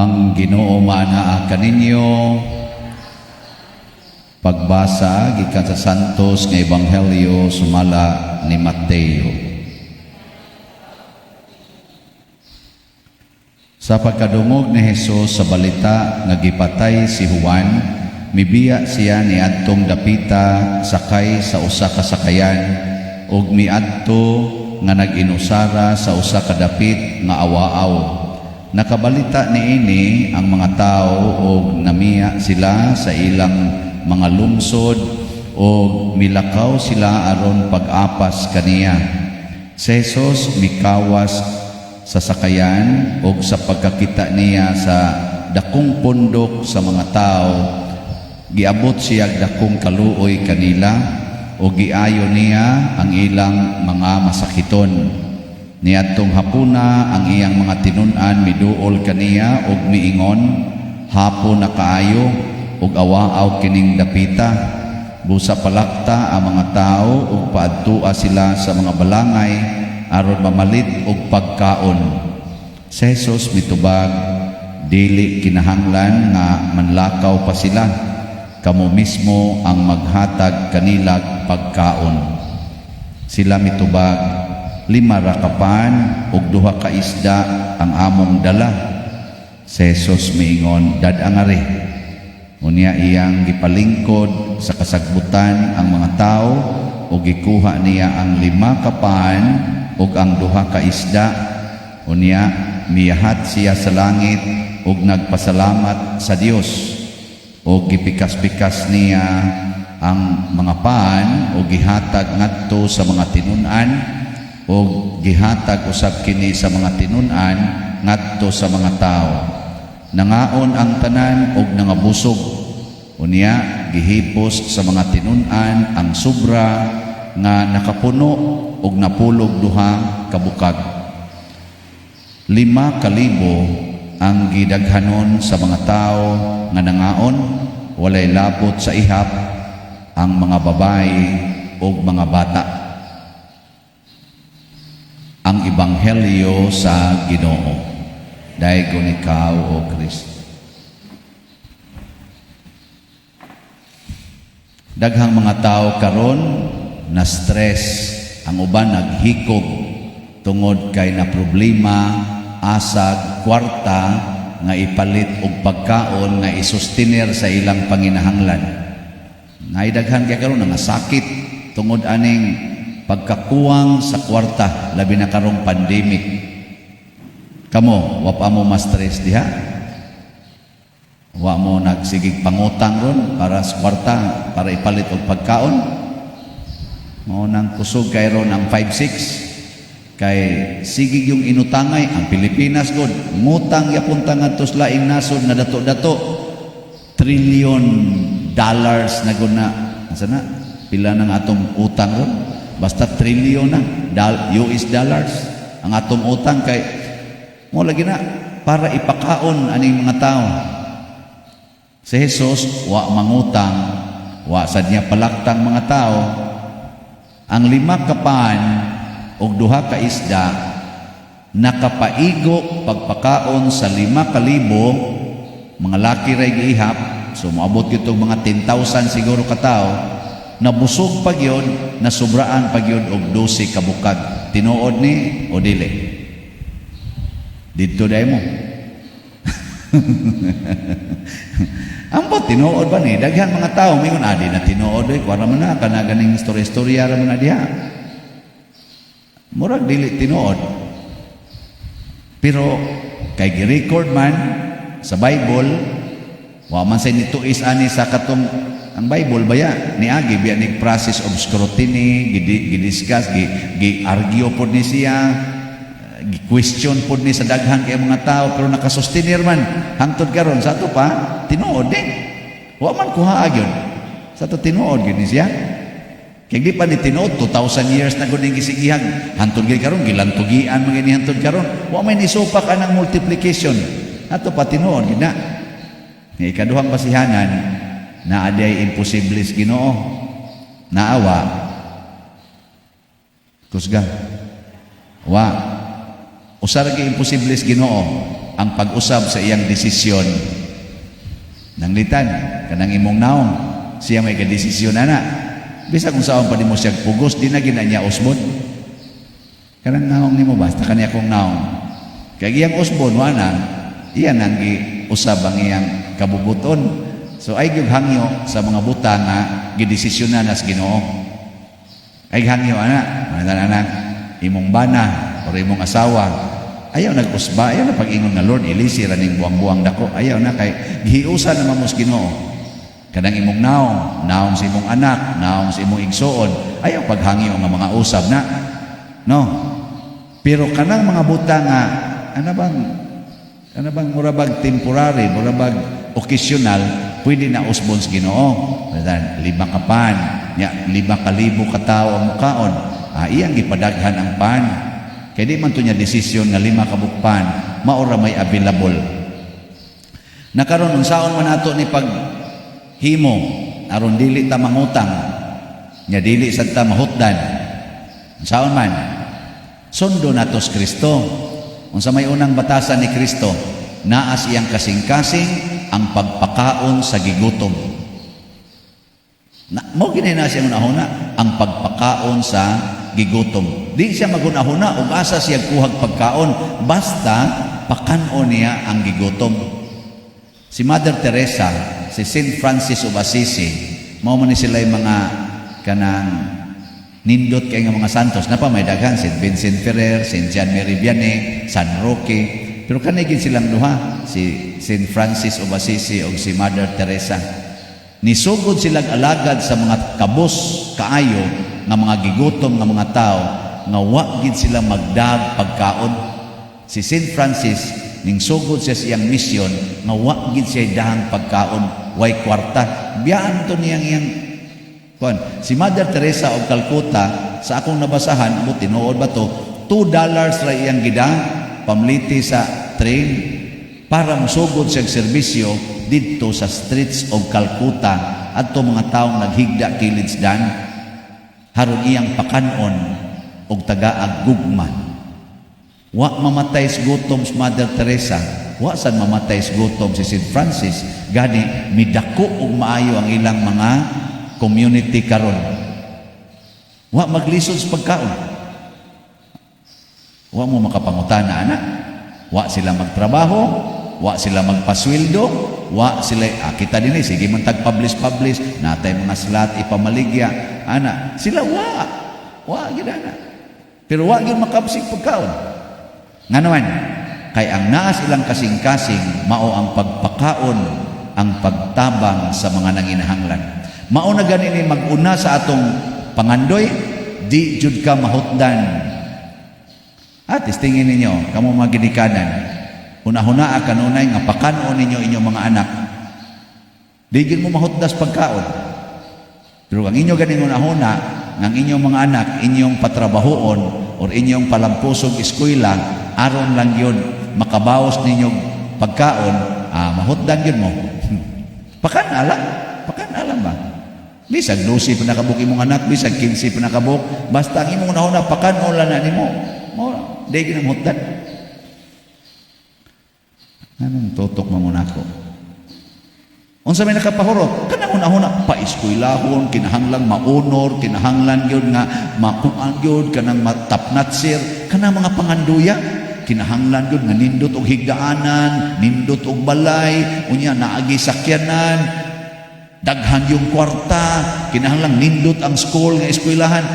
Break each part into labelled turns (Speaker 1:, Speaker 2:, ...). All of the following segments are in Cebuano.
Speaker 1: Ang Ginoo maanaa kaninyo. Pagbasa gikan sa Santos nga Ebanghelyo sumala ni Mateo. Sa pagkadungog ni Jesus sa balita nga gipatay si Juan, mibiya siya niadtong dapita sakay sa usa ka sakayan ug miadto nga nag-inusara sa usa ka dapit nga awaaw. Nakabalita niini ang mga tawo ug namiya sila sa ilang mga lungsod ug milakaw sila aron pag-apas kaniya. Si Jesus mikawas sa sakayan ug sa pagkakita niya sa dakong pundok sa mga tawo, giabot siya dakong kaluoy kanila ug giayo niya ang ilang mga masakiton. Niadtong hapuna, ang iyang mga tinun-an miduol kaniya ug miingon, "Hapon na kaayo ug awaaw kining dapita. Busa palakta ang mga tawo ug paadtua sila sa mga balangay aron mamalit og pagkaon." Si Jesus mitubag, "Dili kinahanglan nga manlakaw pa sila. Kamo mismo ang maghatag kanilag pagkaon." Sila mitubag, "5 ra ka pan ug 2 ka isda ang among dala." Si Jesus miingon, "Dad-a ngari." Unya iyang gipalingkod sa kasagbutan ang mga tawo ug gikuha niya ang 5 ka pan ug ang 2 ka isda. Unya miyahat siya sa langit ug nagpasalamat sa Dios. Ug gipikas-pikas niya ang mga pan ug gihatag ngadto sa mga tinun-an, ug gihatag usab kini sa mga tinun-an ngadto sa mga tawo. Nangaon ang tanan ug nangabusog. Unya gihipos sa mga tinun-an ang sobra nga nakapuno og napulog 2 ka bukag. 5,000 ang gidaghanon sa mga tawo nga nangaon, walay labot sa ihap ang mga babae ug mga bata. Ang Ebanghelyo sa Ginoo. Daygon ikaw, O Kristo. Daghang mga tao karon na stress, ang uban naghikog tungod kay na problema asag kwarta nga ipalit og pagkaon nga isustiner sa ilang panginahanglan. Naay daghan kay karon nga sakit tungod aning pagkakuwang sa kwarta, labi na karong pandemic. Kamo, wa pa mo ma-stress diha? Wa mo nagsigig pangutang ron para sa kwarta, para ipalit og pagkaon? Mao nang kusog kay ron ang 5-6. Kay sigig yung inutangay ang Pilipinas god, ngutang yapon ta ngadto sa laing nasod na dato-dato, trillion dollars na gud na. Asa na pila nang atong utang ron? Basta trillion na US dollars ang atong utang, kay mo lagi na para ipakaon aning mga tao. Si Jesus wa mangutang, wa sad niya palaktang mga tao. Ang 5 ka pan og 2 ka isda nakapaigo pagpakaon sa 5,000 mga laki ray giihap, so moabot gyud mga 10,000 siguro ka tawo. Nabusog pa gyud, nasubraan pa gyud og 12 ka bukag. Tinuod ni o dili? Didto dai mo. Ambot tinuod ba ni? Daghan mga tao mingon, "Adi na tinuod oy, kuwara man na kana ganing istorya-istorya ra man na diha. Murag dili tinuod." Pero kay gi-record man sa Bible, wa man say nituis ani sa katong ang Bible baya niagi biya nig process of scrutiny, gi-discuss, gi-argue pod ni siya, gi-question pod ni sa daghan kay mga tao, pero nakasustenir man hangtod karon. Sa ato pa tinuod eh. Wa man kuha gyud. Sa ato tinuod gyud ni siya. Kay di pa ni tinuod, 2,000 years na gud ning gisigihag. Hantod gyud karon gilantugian man gini hantod karon. Wa may nisupak anang multiplication. Ato pa tinuod gyud na. Nga ikaduhang basihanan, naa diay imposible sa Ginoo? Naawa. Kusga. Wa. Usa ra gyud imposible sa Ginoo. ang pag-usab sa iyang desisyon. Nanglitan kanang imong naong, siya may kadesisyon ana. Bisag unsaon pa nimo siya pugos, di na gyud na niya usbon. Kanang naong nimo, basta kani akong naong. Kay iyang usbon wa na, iya nang giusab ang iyang kabubuton. So ay gyud hangyo sa mga butang nga gidesisyonan nas Ginoo. Ay hangyo ana, ana ana imong bana or imong asawa. Ayaw nag-usba, ayaw na pag-ingon nga, "Lord, ilisi ra ning buang-buang dako." Ayaw na kay gihiusan naman mo sa Ginoo. Kanang imong naong, naong sa imong anak, naong sa imong igsuon, ayaw paghangyo nga mga usab na. No. Pero kanang mga butang nga ana bang mura bag temporary, mura bag occasional, pwede na usbon sa Ginoo. Lima ka pan, nya 5,000 ka tawo ang mukaon. Ah, iyang gipadaghan ang pan. Kay di man to niya desisyon nga lima ka pan, mao ra may available. Nakaron, unsaon man nato ni pag himo aron dili ta mangutang, nya dili sad ta mahutdan? Unsaon man? Sundo nato si Kristo. Unsa may unang batasan ni Kristo? Naas iyang kasing-kasing ang pagpakaon sa gigutom. Na, mo gini na siya hunahuna ang pagpakaon sa gigutom. Di siya maghunahuna ug asa siya kuhag pagkaon, basta pakanon niya ang gigutom. Si Mother Teresa, si Saint Francis of Assisi, mao man ni sila yung mga kanang nindot kay nga mga santos. Napa may daghan, Saint Vincent Ferrer, Saint Jean Marie Vianney, San Roque. Pero kanay gid silang duha, si Saint Francis of Assisi ug si Mother Teresa. Nisugod silang alagad sa mga kabos kaayo nga mga gigutom nga mga tao nga wa gid sila magdag pagkaon. Si Saint Francis, ning sugod siya sa iyang misyon nga wa gid siya dahang pagkaon, way kwarta. Biyaan to niyang iyang kuan. Si Mother Teresa of Calcutta, sa akong nabasahan, mo tinuod ba to, $2 ra iyang gida pamliti sa train para mosugod siya serbisyo didto sa streets of Calcutta, adto mga taong naghigda kilid sa dan, haron iyang pakanon og tagaag gugma. Wa mamatay sa gutom si Mother Teresa, wa sad mamatay sa gutom si St. Francis, gani midako og maayo ang ilang mga community karon. Wa maglisod sa pagkaon. Wa mo makapangutana ana. Wa sila magtrabaho, wa sila magpasweldo, wa sila, ah, kita din eh, sige man tag publish publish, natay mga slot ipamaligya, ana, sila wa. Wa gid ana. Pero wa gyud makabsig pagkaon. Nga naman, kay ang naas ilang kasing-kasing mao ang pagpakaon, ang pagtabang sa mga nanginahanglan. Mao na gani ni mag-una sa atong pangandoy, di jud ka mahutdan. At testingin ninyo, kamo mga ginikanan, hunahunaa kanunay nga pakanon ninyo inyong mga anak. Di gyud mo mahutdas pagkaon. Pero ang inyo ganing hunahuna, ng inyong mga anak, inyong patrabahoon or inyong palampusog eskwela, aron lang yun makabawas ninyong pagkaon, ah, mahutdan yun mo. Pakan alam, pakan alam ba? Bisag 12 pa nakabuk imong anak, bisag 15 pa nakabuk, basta ang imong hunahuna pakanon lang na nimo. Mo, di gyud mahutdan. Anong tutok mo nako? Unsa may nakapahurot? Kanang hunahuna paeskwelahon, kinahanglan maunor, kinahanglan gyud nga makuan gyud kanang matapnatsir, kanang mga panganduya, kinahanglan gyud nga nindot og higdaanan, nindot og balay, unya naagi sakyanan, daghan yung kwarta, kinahanglan nindot ang school nga eskwelahan.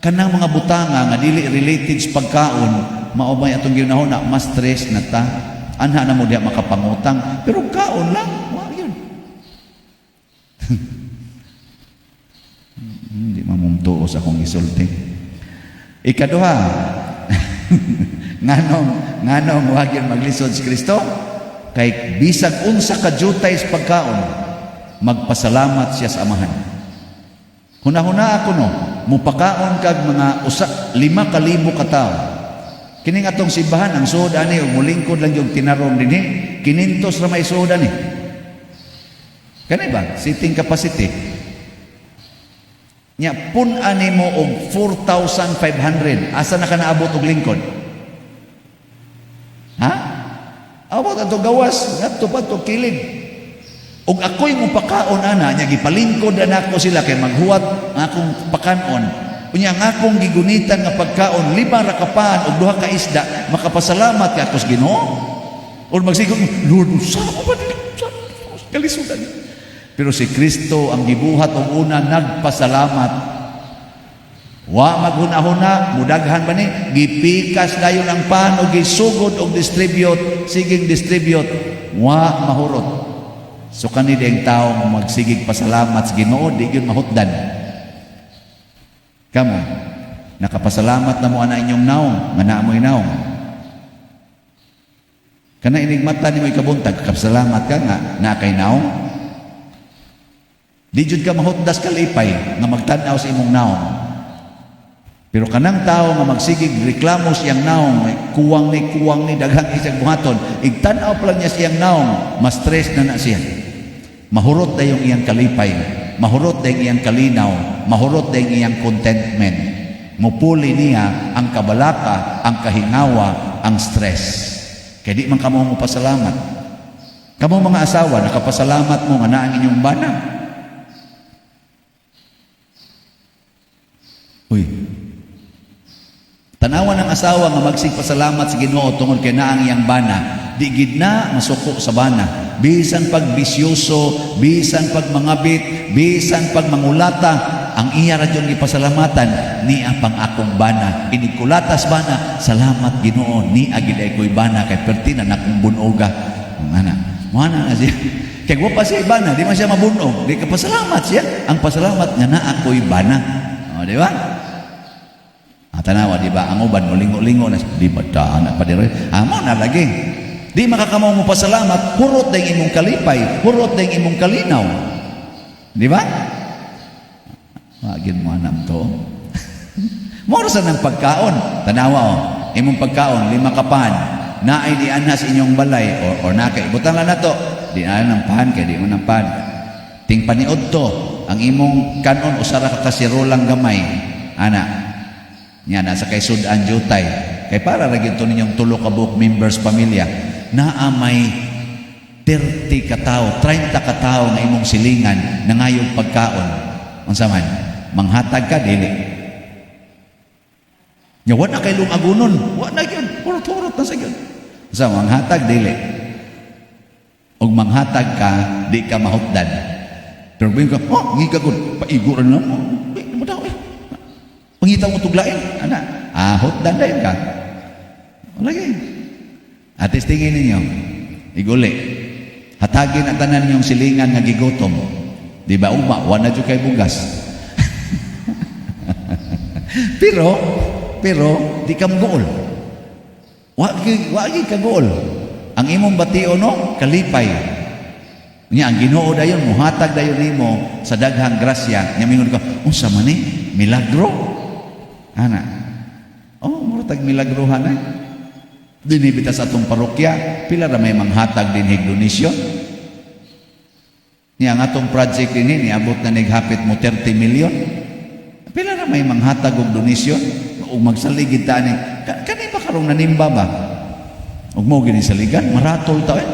Speaker 1: Kanang mga butanga nga dili related sa pagkaon, mao may atong ginahuna, mas stress na ta. Anha na mo diha makapangutang, pero kaon lang, wa yun. Hindi mamumtuo sa akong isulti. Ikaduha, nganong wa gyud maglisod si Kristo? Kay bisag unsa ka jutay sa pagkaon, magpasalamat siya sa Amahan. Hunahuna ako no, mupakaon kag mga usa 5,000 ka tawo. Kining atong simbahan ang suod ani ug mulingkod lang yung tinarong dinhi, 500 ra may suod ani. Kani ba? Seating capacity. Nya pun-an nimo og 4,500. Asa na ka naabot og lingkod? Ha? to gawas, ngadto pa to kilid. Ug ako'y mopakaon ana nya, gipalingkod na nako sila kay maghuwat ang akong pakanon. Unya ang akong gigunitan nga pagkaon, lima ra ka pan ug duha ka isda, makapasalamat ka ako sa Ginoo? Or magsigon, "Lord, usa ko ba dili kalisudan?" Pero si Kristo, ang gibuhat og una, nagpasalamat. Wa maghuna-huna, mudaghan ba ni? Gipikas dayon ang pan o gisugod og distribute, siging distribute, wa mahurot. So kani ang taong magsigig pasalamat sa Ginoo, di gyud mahutdan. Kamo, nakapasalamat na mo ana inyong naong, nga naa mo'y naong. Kana inigmata nimo ikabuntag, kapasalamat ka nga naa kay naong. Di jud ka mahutdas kalipay nga magtan-aw sa imong naong. Pero kanang tao nga magsigig reklamo siyang naong, may kuwang ni daghang isang buhaton, igtan-aw pa lang niya siyang naong, ma-stress na na siya. Mahurot na yung iyang kalipay, mahurot na yung iyang kalinaw, mahurot na yung iyang contentment. Mupuli niya ang kabalaka, ang kahingawa, ang stress. Kaya di man kamo mo pasalamat. Kamo mga asawa, nakapasalamat mo nga naa ang inyong bana. Uy, tanawan ng asawa nga magsigpasalamat sa Ginoo tungod kay naa ang iyang bana, di gid na masuko sa bana. Bisan pag bisyoso, bisan pag mangabit, bisan pag mangulata, ang iya ra jud gipasalamatan, "Nia pang akong bana." Inig kulatas bana, "Salamat Ginoo, nia gid ay ko'y bana kay perti na nakong bunoga." Ana, mo na siya. Kay wa pa siya bana, di man siya mabunog, di ka pasalamat siya. Ang pasalamat nga naa ko'y bana. O, di ba? Ah, tanawa, di ba? Ang uban, mulingo-lingo na, di ba, daan pa di Amo na lagi. Di makakamaw mo pasalamat, hurot na yung imong kalipay, hurot na yung imong kalinaw. Di ba? Wagin mo anam to. Moro sa ng pagkaon. Tanawa o, imong pagkaon, lima ka pan, naay di anhas inyong balay, or nakay, butang lang na to, di na ng pan, kay di mo ng pan. Ting paniod to, ang imong kanon, usara ka kasirolang gamay. Ana, nya nasa kay sudan jutay. Kay para ra gyud to ninyong tulo ka buok members pamilya. Naa may 30 ka tawo, 30 ka tawo nga imong silingan nangayog pagkaon. Unsa man? Manghatag ka dili? Nya wa na kay lungagunon, wa na gyud, hurot-hurot na sa gyud. Unsa, manghatag dili? Og manghatag ka, di ka mahutdan. Pero kung ka, "Oh, ngiga gud, paigo ra na mo. Eh, mo daw eh. Pangita mo tuglain, ana. Ah, hutdan dayon ka." Lagi. At tingin ninyo, iguli. Hatagin ang tanan yung silingan nga gigutom. Di ba uma, wala na kay bugas. Pero, di ka moguol. Wa gi ka guol. Ang imong batio no, kalipay. Nya ang Ginoo dayon muhatag dayon nimo sa daghang grasya. Nya mingon ka, "Unsa man ni? Milagro?" Ana. Oh, mura tag milagrohan ay. Dinhi bita sa atong parokya, pila ra may manghatag dinhi donation. Niya ang atong project dinhi niabot na nig hapit mo 30 million. Pila ra may manghatag og donation ug magsaligid ta ani. Kani ba karong nanimba ba? Ug mo gini saligan, maratol ta eh.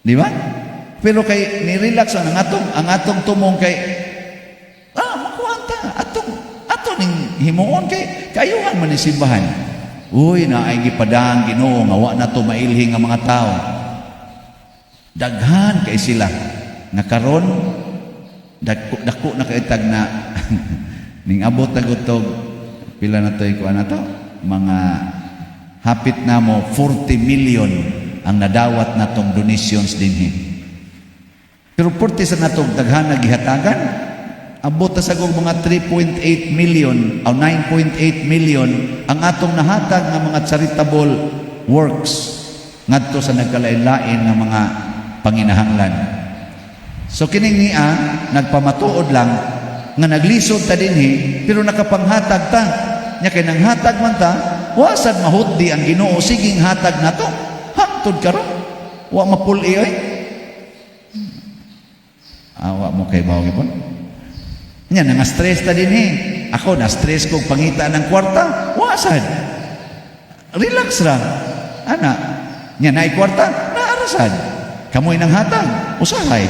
Speaker 1: Di ba? Pero kay ni-relax ang atong tumong kay makuha ta atong ato ning himuon kay kayuhan man ni simbahan. Uy, naay gipadang Ginoo nga wa na to mailhi nga mga tao. Daghan kay sila nga karon dako, dako na kay tag na ning abot na gutog pila na to'y kuan na to, mga hapit na mo 40 million ang nadawat natong donations dinhi. Pero 40 sa natong daghan na gihatagan, abot ta sa mga 3.8 million o 9.8 million ang atong nahatag nga mga charitable works ngadto sa nagkalain-lain nga mga panginahanglan. So kining niya nagpamatuod lang nga naglisod ta dinhi pero nakapanghatag ta. Nya kay nanghatag man ta, wa sad mahutdi ang Ginoo siging hatag nato. Hangtod karon wa mapuli oy. Awa mo kay bawo gipon. Nya nga stress ta dinhi. Ako na stress kog pangita ng kwarta, wa sad. Relax ra. Ana. Nya naay kwarta, naa ra sad. Kamoy nang hatag, usahay.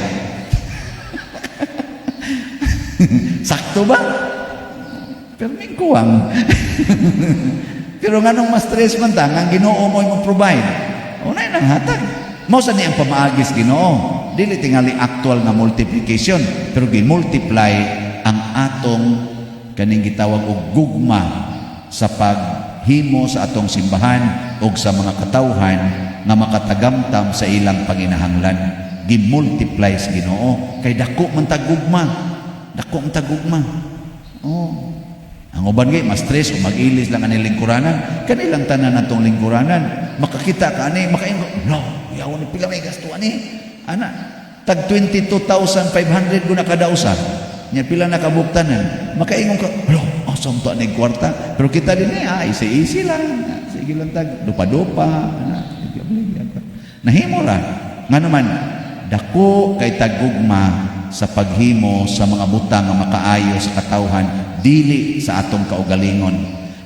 Speaker 1: Sakto ba? Pero kuwang. Pero nganong mas stress man ta, nga ang Ginoo mo mo provide. Unay nang hatag. Mao sa ni ang pamaagis Ginoo. Dili tingali actual nga multiplication, pero gi-multiply ang atong kaning gitawag og gugma sa paghimo sa atong simbahan og sa mga katawhan nga makatagamtam sa ilang panginahanglan. Gi-multiply sa Ginoo kay dako man tag gugma. Dako man tag gugma. Oh. Ang uban gay mas stress o mag-ilis lang ani lingkuranan. Kanilang tanan atong lingkuranan. Makakita ka ani, makaingon, "No, yaw ni pila may gasto ani." Ana, tag 22,500 guna kada usa. Nya pila na kabuktanan. Makaingon ka, "Lo, asa man to ni kwarta?" Pero kita din eh, ah, easy-easy lang. Sige lang tag dupa-dupa, ana. Nahimo ra. Nga naman, dako kay tagugma sa paghimo sa mga butang nga makaayo sa katawhan, dili sa atong kaugalingon.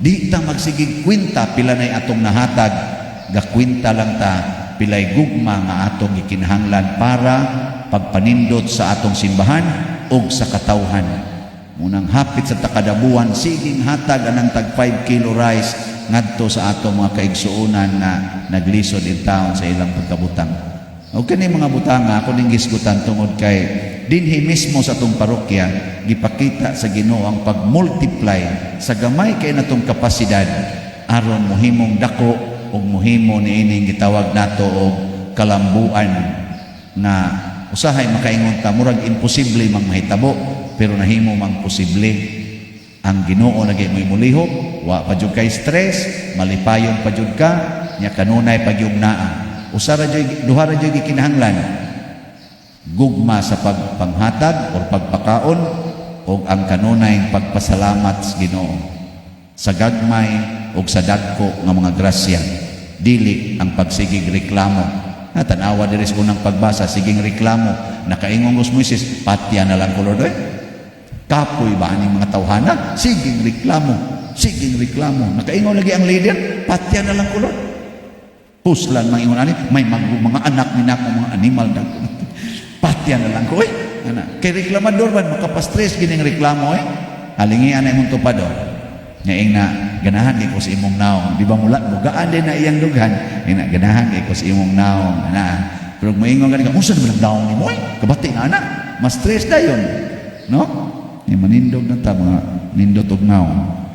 Speaker 1: Di ta magsigig kwenta pila nay atong nahatag, gakwenta lang ta pilay gugma nga atong gikinahanglan para pagpanindot sa atong simbahan ug sa katawhan. Munang hapit sa takadabuan, siging hatag anang tag 5 kilo rice ngadto sa atong mga kaigsuonan nga naglisod in town sa ilang pagkabutang. O kini mga butanga ako ning gisgutan tungod kay dinhi mismo sa atong parokya gipakita sa Ginoo ang pag-multiply sa gamay kay natong kapasidad aron mohimong dako ug mohimo niining gitawag nato og kalambuan nga usahay makaingon ta murag imposible mang mahitabo, pero nahimo mang posible. Ang Ginoo na mo'y mulihok, wa pa jud kay stress, malipayon pa jud ka nya, kanunay pa gyud naa. Usa ra jud, duha ra jud gikinahanglan: gugma sa pagpanghatag or pagpakaon o ang kanunay pagpasalamat sa Ginoo sa gagmay o sa dagko nga mga grasya, dili ang pagsigig reklamo. Na tan-awa diri sa unang pagbasa, siging reklamo. Nakaingon si Moises, "Patya na lang ko, Lord, eh. Kapoy ba aning mga tawhana?" Siging reklamo, siging reklamo. Nakaingon lagi ang leader, "Patya na lang ko, Lord. Puslan mang ingon ani, may mga anak ni nako, mga animal dagko. Patya na lang ko eh." Ana, kay reklamador man, makapastress gining reklamo eh. Halingian na imong tupad oh. Nga ing na ganahan kay ko sa imong naong. Di ba mula mugaan din na iyang dughan. Ing na ganahan kay ko sa imong naong. Ana. Pero moingon gani ka, "Unsa naman ang naong nimo eh?" Kabati na ana. Mas stress dayon. No? Ni manindog na ta mga nindot og naong.